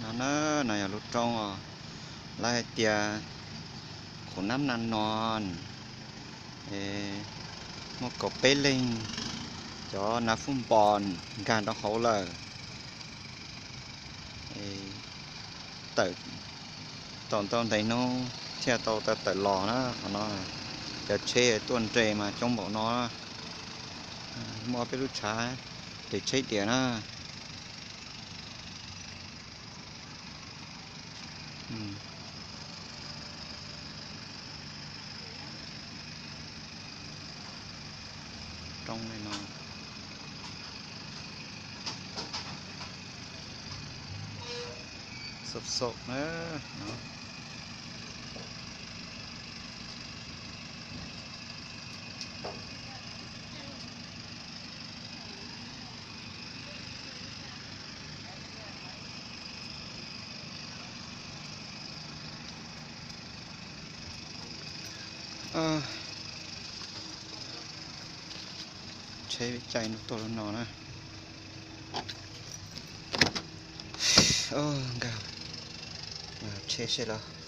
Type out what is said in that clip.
No na, no yog lub roob os, lawv hais tias Khum Nab Na No, es muaj kaum peb leeg cov nav fub npos nkag rau hauv lawm. Es tawm tau ntau ntev hnub thiaj tau tawm los na. Qhov no cov tsheb tuaj nres mas coob npaum no. Muaj peb lub tshav ces tsheb diam na. Roob li no, xaum xaum na. Tsheb caij no tuaj lub no na. Nkag tsheb seb los.